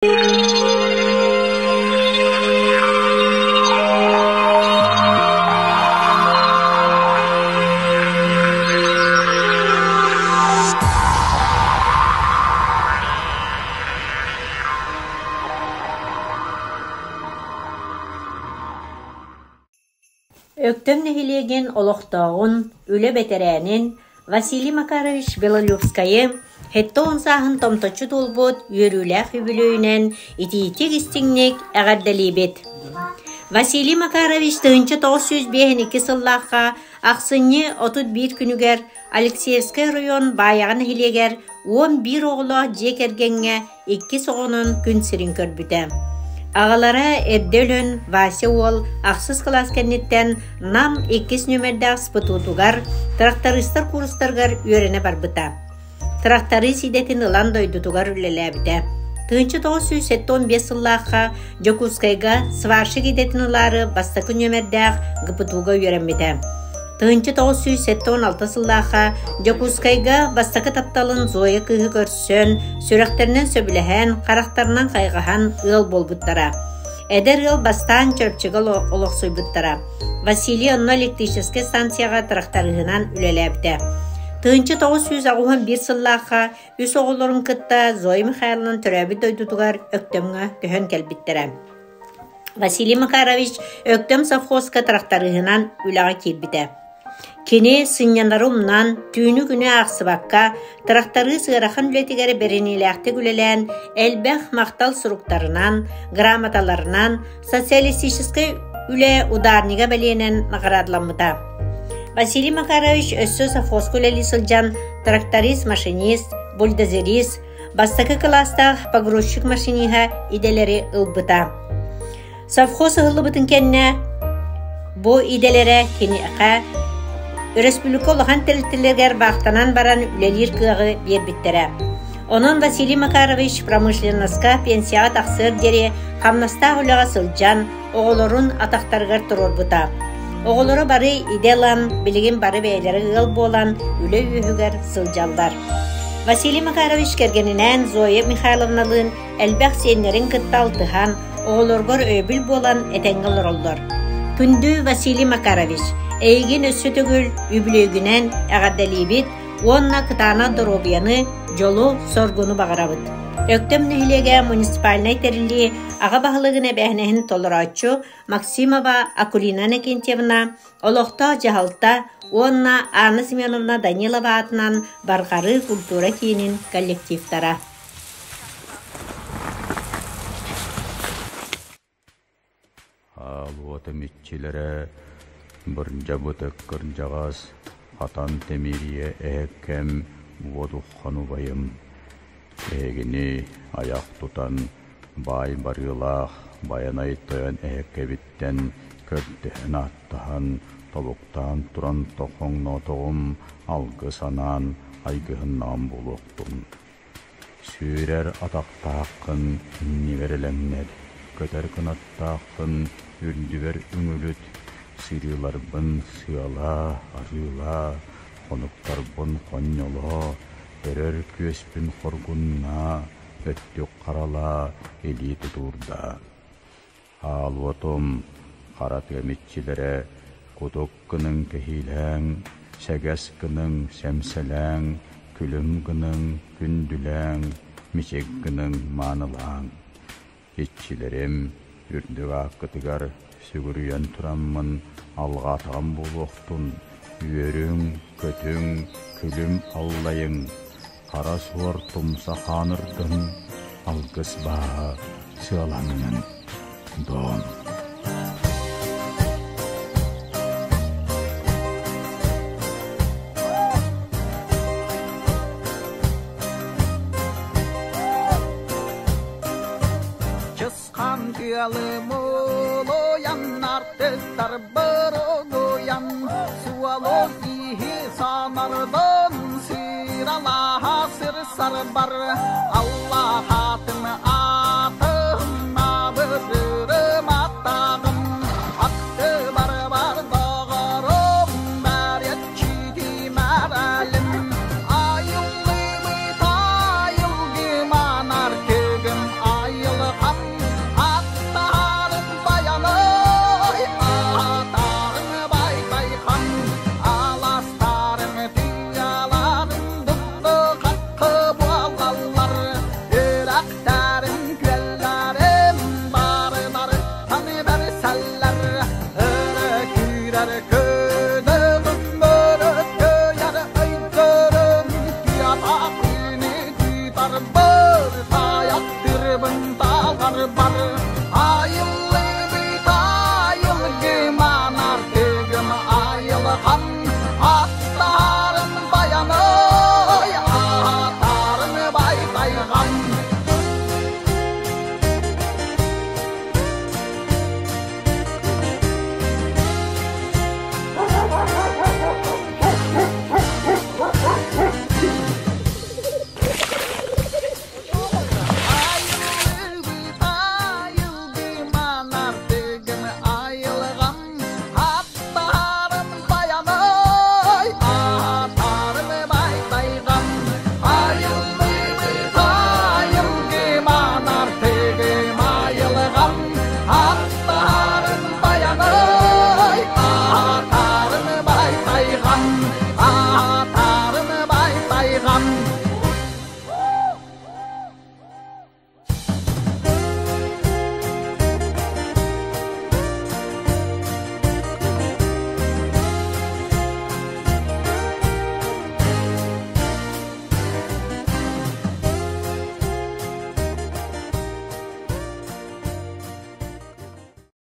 Өктөм нэһилиэгин олохтооҕун, үлэ бэтэрээнин Василий Макарович Белолюбскайы 70 сааһын томточчу туолбут үөрүүлээх үбүлүөйүнэн итиитик-истиҥник эҕэрдэлиибит! Василий Макарович 1952 сыллаахха ахсынньы 31 күнүгэр Алексеевскай оройуон Баайаҕа нэһилиэгэр 11 оҕолоох дьиэ кэргэҥҥэ иккис оҕонон күн сирин көрбүтэ. Аҕалара эрдэ өлөн Вася уол ахсыс кылаас кэнниттэн Нам иккис нүөмэрдээх СПТУ-тугар трактористар курстарыгар үөрэнэ барбыта. Тракторист идэтин ылан дойдутугар үлэлээбитэ. 1975 сыллаахха Дьокуускайга сварщик идэтин ылаары бастакы нүөмэрдээх ГПТУ-га үөрэммитэ. 1976 сыллаахха Дьокуускайга бастакы тапталын Зоя кыыһы көрсөн, сүрэхтэринэн сөбүлэһэн, харахтарынан хайҕаһан ыал буолбуттара. Эдэр ыал бастаан Чөрчүгэ олохсуйбуттара. Василий онно электрическэй станцияҕа тырахтарыһынан үлэлээбитэ. 1981 сыллаахха үс оҕолорун кытта Зоя Михайловна төрөөбүт дойдутугар Өктөмҥө көһөн кэлбиттэрэ. Василий Макарович Өктөм совхозка тырахтарыһынан үлэҕэ киирбитэ. Кини сынньанары умнан, түүнү-күнү аахсыбакка, тырахтарыыс ыарахан үлэтигэр бэриниилээхтик үлэлээн, элбэх махтал суруктарынан, грамоталарынан, социалистическай үлэ ударнига бэлиэнэн наҕараадаламмыта. Василий Макарович өссө совхозка үлэлии сылдьан тракторист-машинист, бульдозерист, бастакы кылаастаах погрузчик машиниһа идэлэри ылбыта. Совхоз ыһыллыбытын кэннэ бу идэлэрэ киниэхэ өрөспүүбүлүкэ улахан тэрилтэлэригэр баахтанан баран үлэлиир кыаҕы биэрбиттэрэ. Онон Василий Макарович промышленноска пенсияҕа тахсыар диэри хамнастаах үлэҕэ сылдьан оҕолорун атахтарыгар туруорбута. Оҕолоро бары идэ ылан, билигин бары бэйэлэрэ ыал буолан үлэ үөһүгэр сылдьаллар. Василий Макарович кэргэнинээн Зоя Михайловналыын элбэх сиэннэрин кытта алтыһан, оҕолоргор өйөбүл буолан этэҥҥэ олороллор. Күндү Василий Макарович, эйигин өссө төгүл үбүлүөйгүнэн эҕэрдэлиибит уонна кытаанах доруобуйаны, дьолу-соргуну баҕарабыт. Өктөм нэһилиэгэ муниципальнай тэриллии аҕа баһылыгын эбээһинэһин толорооччу Максимова Акулина Иннокентьевна, олохтоох дьаһалта уонна Анна Семеновна Данилова аатынан Барҕарыы культура киинин коллективтара. Аал уотум иччилэрэ бырдьабытык кырдьаҕас, хатан тимириэ эһэккэм уодуххан убайым, эһигини айах тутан баай барыылаах Байанай тойон эһэккэбиттэн көрдөһөн-ааттаһан, тобуктаан туран тохоҥноотоҕум алгыс анаан айгыһыннаҕым буолуохтун. Сүүрэр атахтааххын иннибэр элэҥнэт, көтөр кынаттааххын үрдүбэр үҥүлүт, сырыыларбын сыалаа, арыылаа, хонуктарбын хонньолоо, өрөр күөспүн хоргуннаа, өттүк харалаа, илии тутуурдаа. Аал уотум, хара тыам иччилэрэ, кутук гыныҥ кэһиилээҥ, сэгэс гыныҥ сэмсэлээҥ, күлүм гыныҥ күндүлээҥ, мичик гыныҥ маанылааҥ. Иччилэрим, үрдүк ааккытыгар сүгүрүйэн тураммын алҕаатаҕым буолуохтун, үөрүҥ, көтүҥ, күлүм аллайыҥ, хара суор тумса хаанырдын, алгыс бааһа сыаланнын, Дон. Чысхан тыалы мулуйан, артыктар борогуйан, суолу киһи санардан сыралаһа сырсарбар, Аллах атын атын абырырым аттаным, атты бар доҕорум, мәреччити мәрәлім, айыллыбыт айылгыман артыгым. Таларбар.